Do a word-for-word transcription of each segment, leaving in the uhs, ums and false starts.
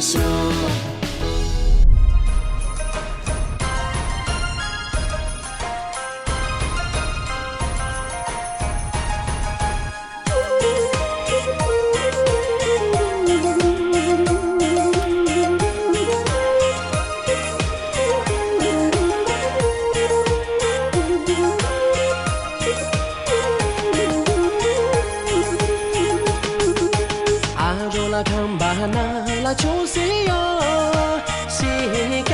ཨ་རོ་ལ་ཁམས་པ་ན་ལ་ཆོས་སེ་ཡོ། སེ་ཀ་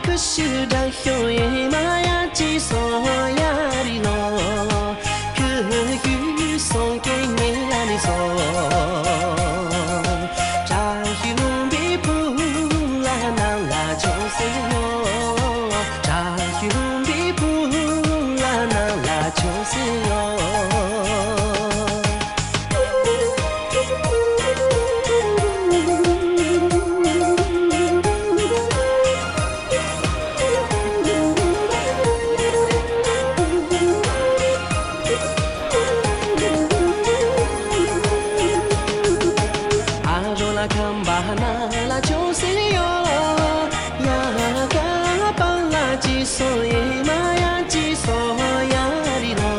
ཁུ་ཤུ་དྲག་ཤོ་ཡེ་མ་ཡ་ཅི་སོ་ཡ་རི་ལོ། ཁུ་ཤུ་སོང་ཀེ་ཉེ་ལ་ནི་སོ། བཀྲ་ཤིས་ལྷུན་པོའི་བུ་ལ་ནང་ལ་ཆོས་སེ་ཡོ། བཀྲ་ཤིས་ལྷུན་པོའི་བུ་ལ་ནང་ལ་ཆོས་སེ་ཡོ། ཨ་རོ་ལ་ཁམས་པ་ན་ལ་ཆོས་སེ་ཡོ། ཡ་ག་པ་ལ་ཅི་སོ་ཡེ་མ་ཡ་ཅི་སོ་ཡ་རི་ལོ།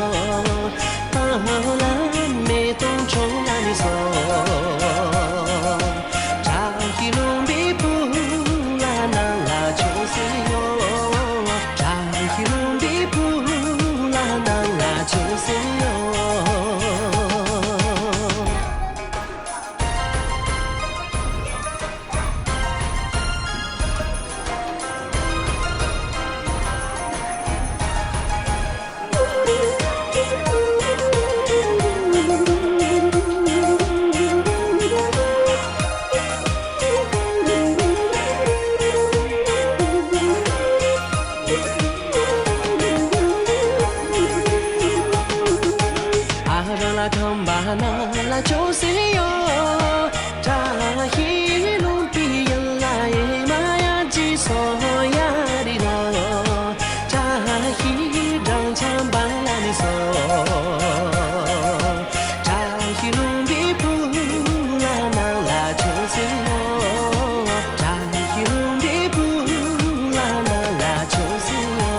ཨ་ལ་མེ་ཏོང་ཁྲོ་ལ་ནི་སོ། བཀྲ་ཤིས་ལྷུན་པོའི་བུ་ལ་ནང་ལ་ཆོས་སེ་ཡོ། བཀྲ་ཤིས་ལྷུན་པོའི་བུ་ལ་ནང་ལ་ཆོས་སེ་ཡོ། ཨ་རོ་ལ་ཁམས་པ་ན་ལ་ཆོས་སེ་ཡོ། བཀྲ་ཤིས་ལྷུན་པོའི་ཡུལ་ལ་ཡེ་མ་ཡ་ཅི་སོ་ཡ་རི་ལོ། བཀྲ་ཤིས་སྦྲང་ཆར་འབར་ལ་ནི་སོ། བཀྲ་ཤིས་ལྷུན་པོའི་བུ་ལ་ནང་ལ་ཆོས་སེ་ཡོ། བཀྲ་ཤིས་ལྷུན་པོའི་བུ་ལ་ནང་ལ་ཆོས་སེ་ཡོ།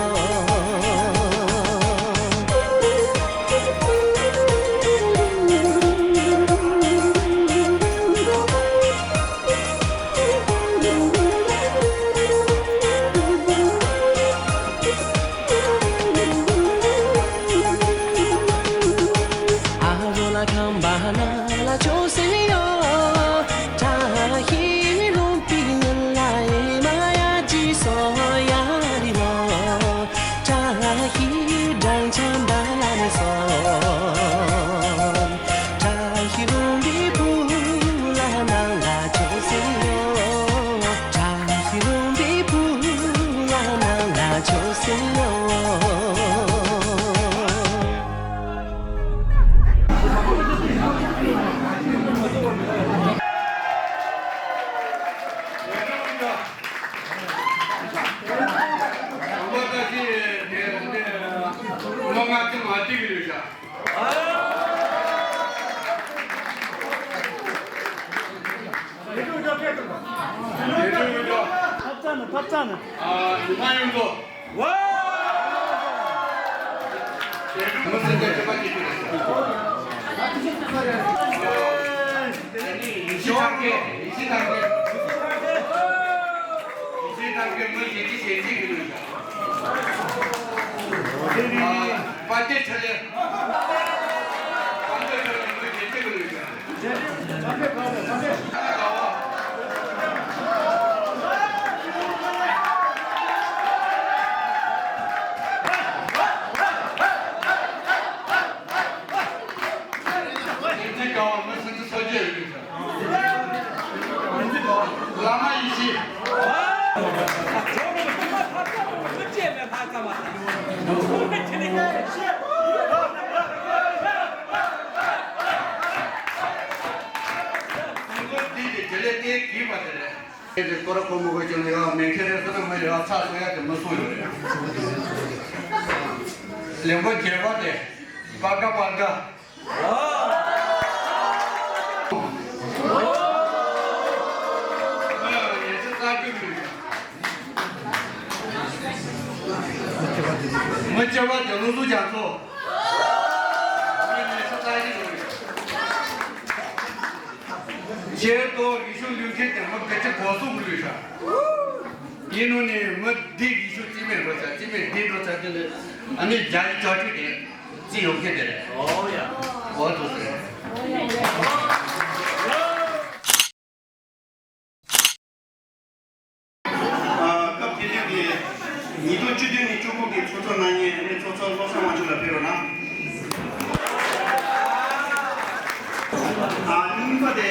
ཨ་རོ་ལ་ཁམས་པ་ན་ལ་ཆོས་སེ་ཡོ། བཀྲ་ཤིས་ལྷུན་པོའི་ཡུལ་ལ་ཡེ་མ་ཡ་ཅི་སོ་ཡ་རི་ལོ། བཀྲ་ཤིས་སྦྲང་ཆར་འབར་ལ་ནི་སོ། བཀྲ་ཤིས་ལྷུན་པོའི་བུ་ལ་ནང་ལ་ཆོས་སེ་ཡོ། བཀྲ་ཤིས་ལྷུན་པོའི་བུ་ལ་ནང་ལ་ཆོས་སེ་ཡོ། ཕབ་ཙང་ནི་ཕབ་ཙང་ནི། ཨ། ཉི་མ་ཡོངས་རྫོགས། ཝ། མི་སེར་དེ་ཁྱད་པར་ཅན་ཞིག་རེད། ཡིན་གཅིག་ཐབས་མཁས། ཡིན་གཅིག་ཐབས་མཁས། ཡིན་གཅིག་ཐབས་མཁས་མི་གཞན་གཅིག་གཞན་གཅིག་གི་ལུས། ཨ། དཔལ་ལྡན་ཕྲིན་ལས། དཔལ་ལྡན་ཕྲིན་ལས་མི་གཞན་གཅིག་གི་ལུས། བླ་མ་ཡེ་ཤེས། དེ་དེ་དེ་ལས་དེ་གིས་པ་དེ་རེད། ཁྱེད་ཀྱིས་སྐོར་ར་ཁོ་མོ་གོ་ཅུང་ཡོད་མེད་ཁྱེད་རེ་སོ་ན་མི་ཡོད་ཚ་སོ་ཡ་དེ་མི་སུ་ཡོད་རེད། ལེན་པོ་རྒྱལ་པོ་དེ་པར་ཀ་པར་ཀ། ཨ། མི་སྐྱེ་བ་དེ་ལོ་གཟུགས་ཀྱང་ཚོ། ངས་ནས་ཤ་ཚ་ཞིག་ཡོད་རེད། ཁྱེད་ཚོ་རིག་གཞུང་བླུ་མཁན་དེ་མི་ག་ཚོད་གོ་སུ་གི་ལུས་ཤ། ཡིན་ནོ་ནི་མི་འདི་རིག་གཞུང་རྩིས་མེད་འགྲོ་ཚ་རྩིས་མེད་འདི་འགྲོ་ཚ་དེ་ལས་ཨ་ནི་རྒྱ་ཡི་ཅོ་ཅོ་དེ་རྩིས་ཡོད་མཁན་དེ་རེད། ཨོ་ཡ། ཨོ་ཐུག་ཟེར། སྐབས་དེ་དུས་ཀྱི་ཉིས་སྟོང་བཅུ་བདུན་ནས་བཅུ་དགུ་གི་ཚོགས་གཙོ་གནང་མཁན་ཚོགས་གཙོ་བློ་བཟང་དབང་ཕྱུག་ལགས་ཕེབས་རོགས་གནང་། ཨ་གཉིས་པ་དེ་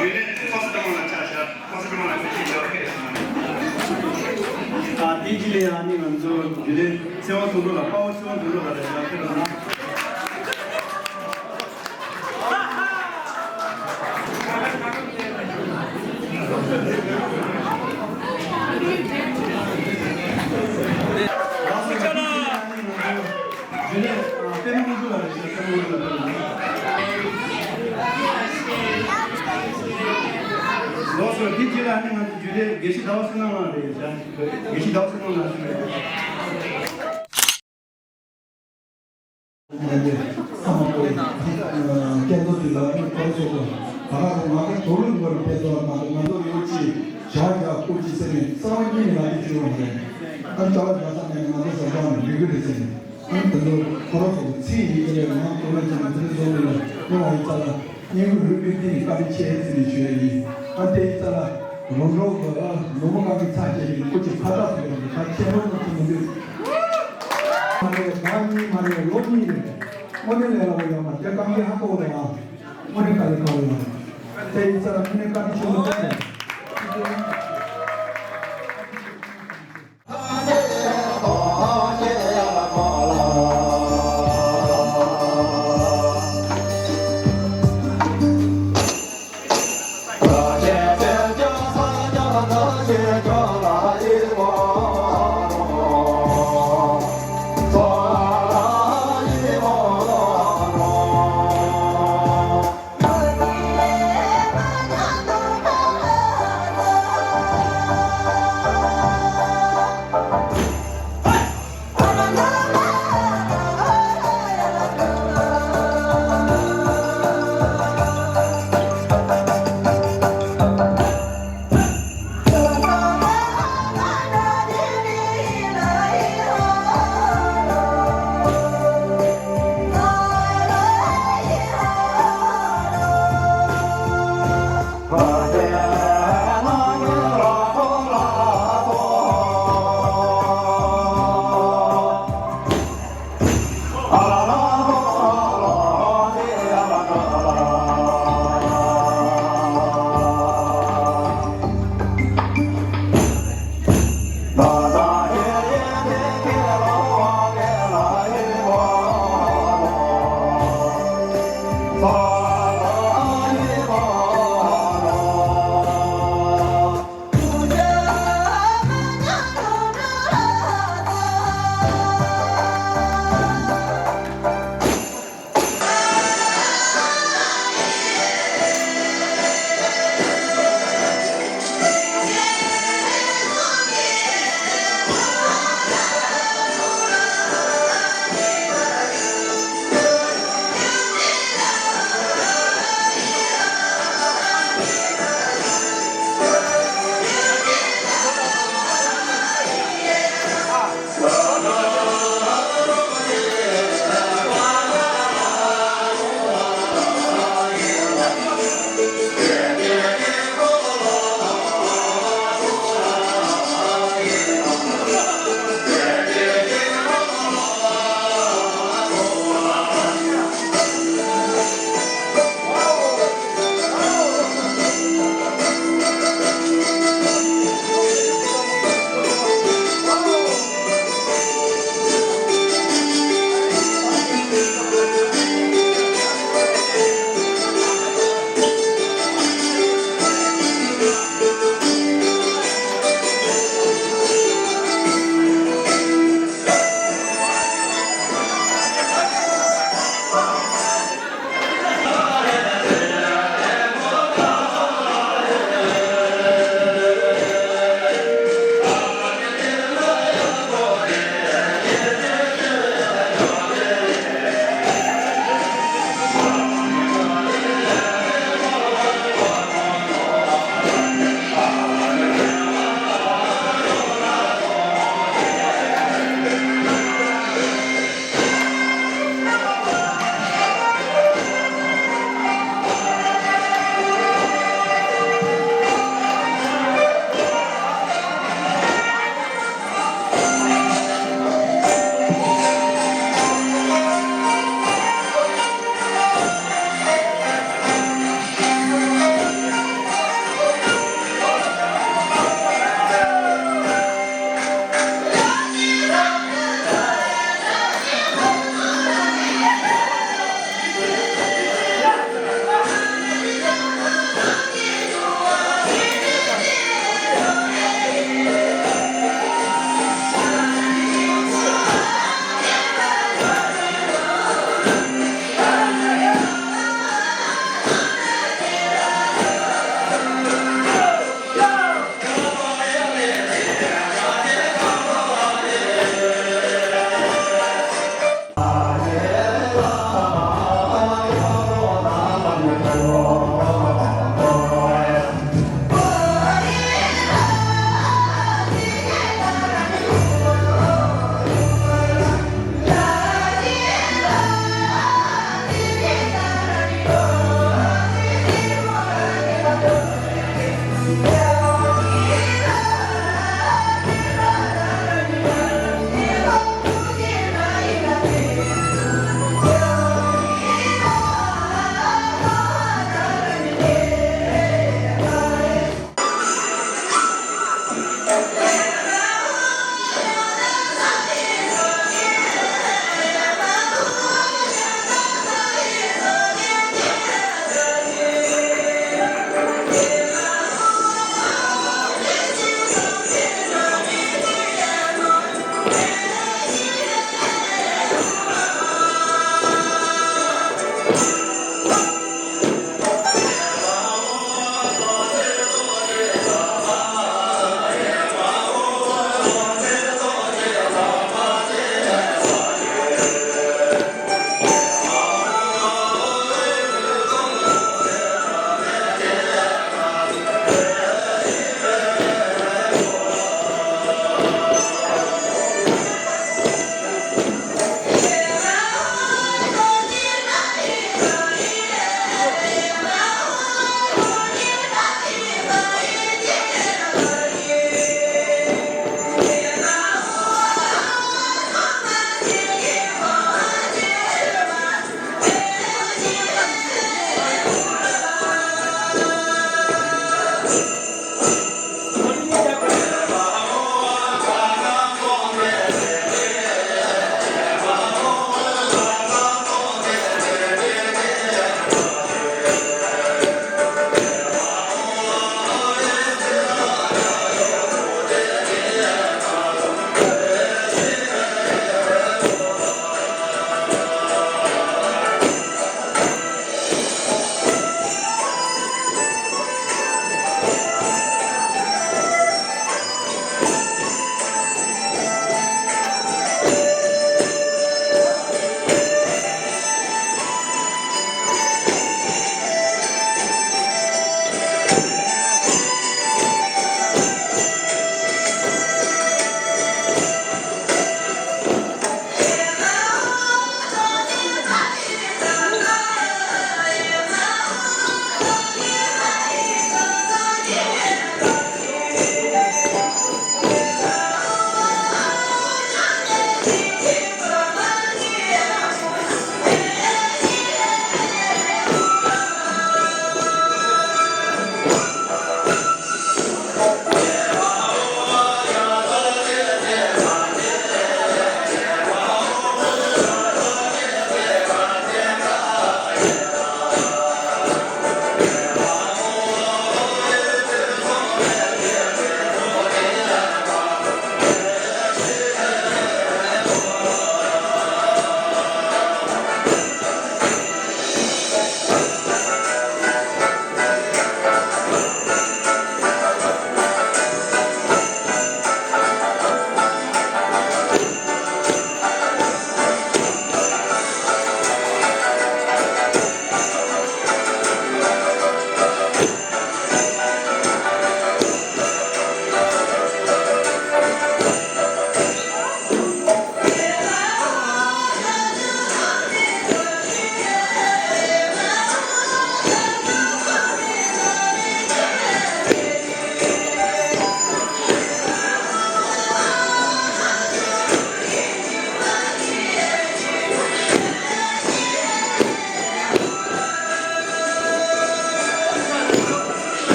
རྒྱུན་ལས་ཕོ་སི་ཏྲ་མོ་ལགས་ཆ་བཞག་ཕོ་སི་ཏྲ་མོ་ལགས་ཕེབས་ཕེབས་ཡོད་ཕེབས་རོགས་གནང་། ཨ་དེའི་རྗེས་ལ་ཡང་ནི་ང་ཚོ་རྒྱུན་ལས་ཚེ་དབང་དོན་གྲུབ་ལགས་དཔའ་བོ་ཚེ་དབང་དོན་གྲུབ་ལགས་ལ་ཡང་ཕེབས་རོགས་གནང་། ལགས་སོ། དེ་རྗེས་ལ་ནི་ང་ཚོ་རྒྱུན་ལས་པད་མ་དངོས་གྲུབ་ལགས་རེད་ཤག་པད་མ་དངོས་གྲུབ་ལགས་ཕེབས་རོགས་གནང་། ལགས་སོ། དེ་རྗེས་ལ་ནི་ང་ཚོ་རྒྱུན་ལས་དགེ་བཤེས་ཟླ་བ་བསོད་ནམས་ལགས་རེད་ཤག་དགེ་བཤེས་ཟླ་བ་བསོད་ནམས་ལགས་ཕེབས་རོགས་གནང་། ང་ཚོས་ཚང་མ་བོད་སྐད་ཚོགས་དེ་ལ་ཨ་ནི་ཁོ་རང་ཚོ་ད་ག་ཚོད་ང་ཚོ་དོ་ལུང་བར་སྐད་ཚོགས་མ་གཏོགས་ང་ཚོ་ཡོད་ཅི་ཞག་རྒྱག་སྐུ་ཅི་ཟེར་ནས་རྩ་བ་ཉིད་ནས་ང་ཚོ་བྱུང་བ་མེད། ཨ་ནི་ད་ག་རྒྱག་ས་མེད་ང་ཚོ་བཟོ་སྟངས་ནས་འགྲིག་གི་རེད་ཟེར་ནས། ཨ་ནི་དེ་ཚོ་ཁོ་རང་ཚོ་ཚིག་ཡིན་གྱི་རེད། ང་དོ་ལུང་ཅན་དེ་ཚོ་བཟོ་མི་ལ་སྨྱོ་བ་ཡིན་ཙང་ལ། སྙིང་རུས་པའི་གཏིང་ནས་བཀའ་དྲིན་ཆེ་ཟེར་ནས་ཞུ་ཡ་ཡིན། ཨ་དེ་ཡིན་ཙང་ལ་རོང་འབྲོག་གི་ཨ་ནུབ་མོ་གང་གི་ཚ་ཁྱེད་ཀྱི་སྐུ་མཁྱེན་ཕ་རྟགས་ཟེར་ཡོང་གི་ད་ཁྱེད་རང་ཚོ་མི་འདུག་མ་རེད། ཟླ་གཉིས་མ་རེད། ལོ་གཉིས་རེད། དངོས་གནས་ལས་སླ་པོ་ཡོད་མ་རེད། དཀའ་ངལ་ཧ་གོ་རེད། ཨ་དངོས་གནས་དཀའ་ངལ་ཁག་རེད། ཨ་དེ་ཡིན་ཙང་ལ་དངོས་གནས་བཀའ་དྲིན་ཆེན་པོ་ཞུ་ཡ་ཡིན།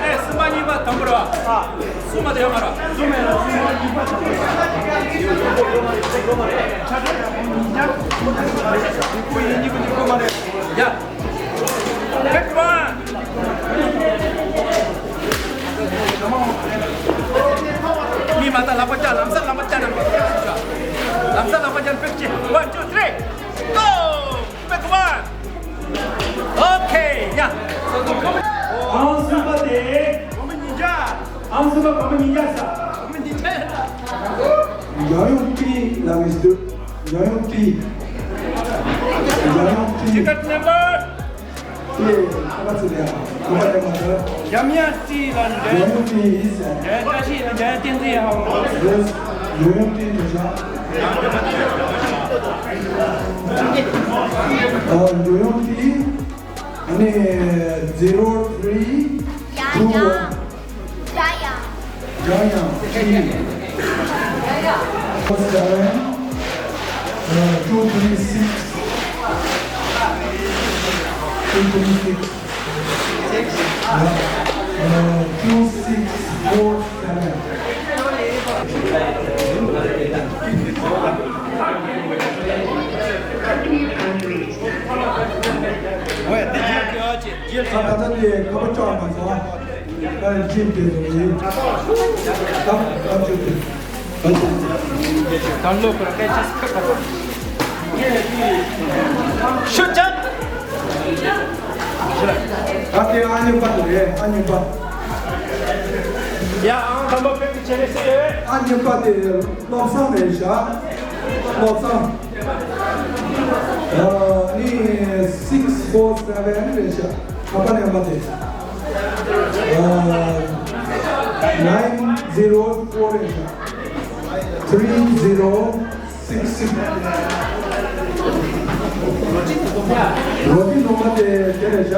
ཨེ། སུམ་པ་གཉིས་པ་དང་པོ་རེད་བ། སུམ་པ་དེ་ཡོད་མ་རེད། སུམ་པ་གཉིས་པ་དང་པོ་རེད། ཡ། Pick one. མི་མ་ད་ལག་པ་བརྐྱངས། ལམ་སང་ལག་པ་བརྐྱངས་ན་མི་ཁྱེར་ཞིག་ལ། ལམ་སང་ལག་པ་བརྐྱངས་ན་ཕེབས་ཀྱི། One, two, three, go! Pick one. Okay, yeah. ཨང་གསུམ་པ་དེ། གོང་མ་ཉིས་བརྒྱ། ཨང་གསུམ་པ་གོང་མ་ཉིས་བརྒྱ་ས། གོང་མ་ཉིས་བརྒྱ། འཇམ་དབྱངས་བཀྲིས་ལ་མི་སྡོད། འཇམ་དབྱངས་བཀྲིས། འཇམ་དབྱངས་བཀྲིས། Ticket number. ཨེ། ཁ་པར་ཚིག་ལ་ཡ། ཁ་པར་ལས་མ་ཐོན། འཇམ་དབྱངས་བཀྲིས་ལ་འདྲ། འཇམ་དབྱངས་བཀྲིས། འཇམ་དབྱངས་བཀྲིས་ཧ་གོ། Yes. འཇམ་དབྱངས་བཀྲིས་འདྲ་ཆགས། ཨ། འཇམ་དབྱངས་བཀྲིས། ཨ་ནི། zero three two one. ཡ་ཡ། འཇམ་དབྱངས་བཀྲིས། Seven, uh, two three six, two three six, uh, two six four seven. ད་ལྟ་དེ་ཁ་པར་བཅག་མ་སོང་། ཨ། ཅིག་དེ་ཚོ་ཡིན། ད་ད་ཅིག་དེ། ད་ལོ་པར་སྐད་ཆ་ཁ་ཁ། ཤུ་ཅག་ད་དེ་ཨ་མྱེས་པ་དེ་རེད། ཨ་མྱེས་པ། ཡ། ཨང་དང་པོ་ཕེབས་ཀྱི་བྱེད་ལས་སུ་ཡོད། ཨ་མྱེས་པ་དེ་བློ་བཟང་རེད་ཤག་བློ་བཟང་། ཨ་ནི་six four seven རེད་ཤག་ཁ་པར་ནམ་བར་དེ། ཨ། nine zero four རེད་ཤག three zero six six། རོ་ཏི་ནོར་མ་དེ་དེ་རེད་ཤག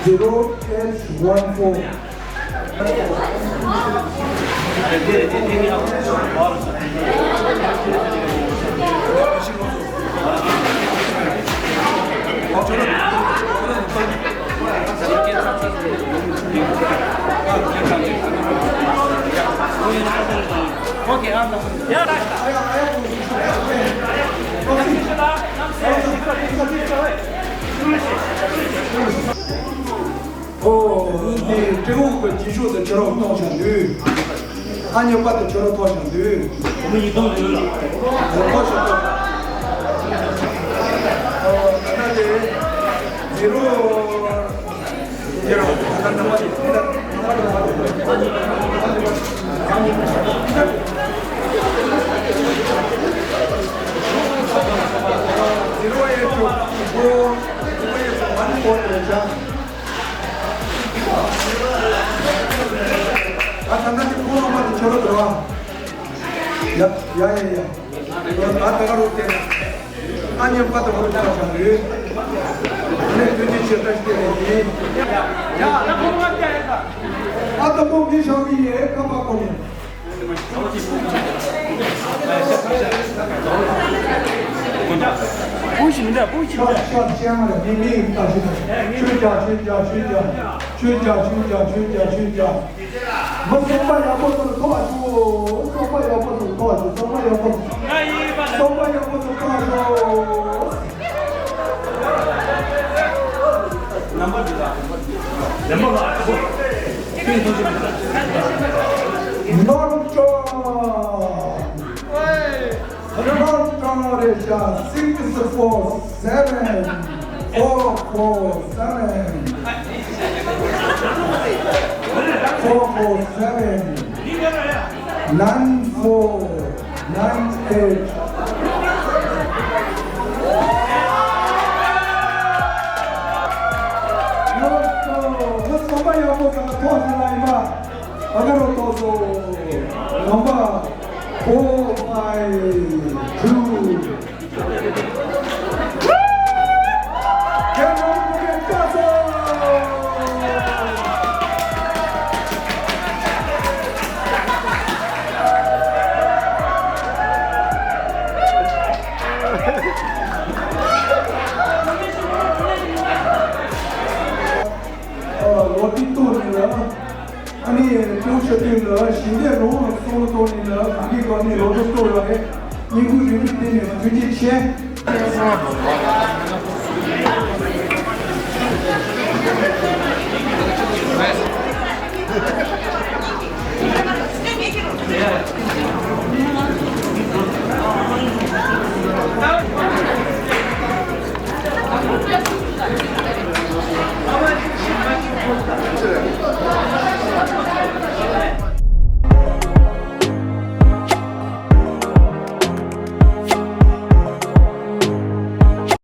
zero H one four། ཨོ། འདི་སྤྲེའུ་གི་རྗེས་ཕྱོགས་དུ་ཁྱོད་རང་ཐོགས་བཞག་འདུག་ཨ་མྱེས་པ་དུ་ཁྱོད་རང་ཐོགས་བཞག་འདུག་ཨོ། ཐོགས་བཞག་ཐོགས་བཞག་ཨོ། ད་ལྟ་དེ་zero zero ད་ལྟ་ནམ་བར་དེ། zero eight two four, zero eight one four རེད་ཤག་ད་ད་ལྟ་དེ་ཁོང་ལ་མ་དེ་ཁྱོད་རང་འགྲོ་ཨ། ཡ་ཡ་ཡ་ཡ། ད་ད་ག་རུ་བལྟས་ན། ཨ་མྱེས་པ་དང་བུ་ཆ་ཆ་རེད། ངས་དོན་གྱི་ཆེ་ལྟ་ཞིག་བལྟས་ནས་ཡིན། ཡ་ལ་ཁོང་ང་བལྟས་ཡ་ད། ཨ་ད་ཁོང་གི་ཞང་གི་ཡའི་ཁ་པར་ཁོ་ནས། པུ་ཞིག་མི་འདྲ། པུ་ཞིག་མི་འདྲ། ཤག་ཤག་ཤག་མ་རེད། མི་མི་ཡིན་ད་ཞིག་ཆོས་རྒྱ་ཆོས་རྒྱ་ཆོས་རྒྱ། ཆོས་རྒྱ་ཆོས་རྒྱ་ཆོས་རྒྱ་ཆོས་རྒྱ། མི་སོང་པ་ཡག་པོ་ཚོར་ཐོག་ཨ་ཞུ། སོང་པ་ཡག་པོ་ཚོར་ཐོག་ཨ་ཞུ། སོང་པ་ཡག་པོ། སོང་པ་ཡག་པོ་ཚོར་ཐོག་ཨ་ཞུ། ནམ་པར་འདི་ལ། ལེན་པ་ལ། ནོར་ཅོ། ནོར་ཅོ་རེད་ཤག six four seven four four seven། Four seven, nine four, nine eight. Let's go. Let's go. Number four five two. ལོ་དེ་ཐོག་ནས་ལ། ཨ་ནི་ཀྲུའུ་ཞི་ཏུའུ་ལ་ཞིང་སྡེ་རོང་ལ་སོང་ཐོག་ནས་ལ་གང་གི་གང་ནས་ལོ་ཐོག་ཐོག་ལ་རེད། སྙིང་ཁུང་རིང་པོ་དེ་ནས་ཐུགས་རྗེ་ཆེ།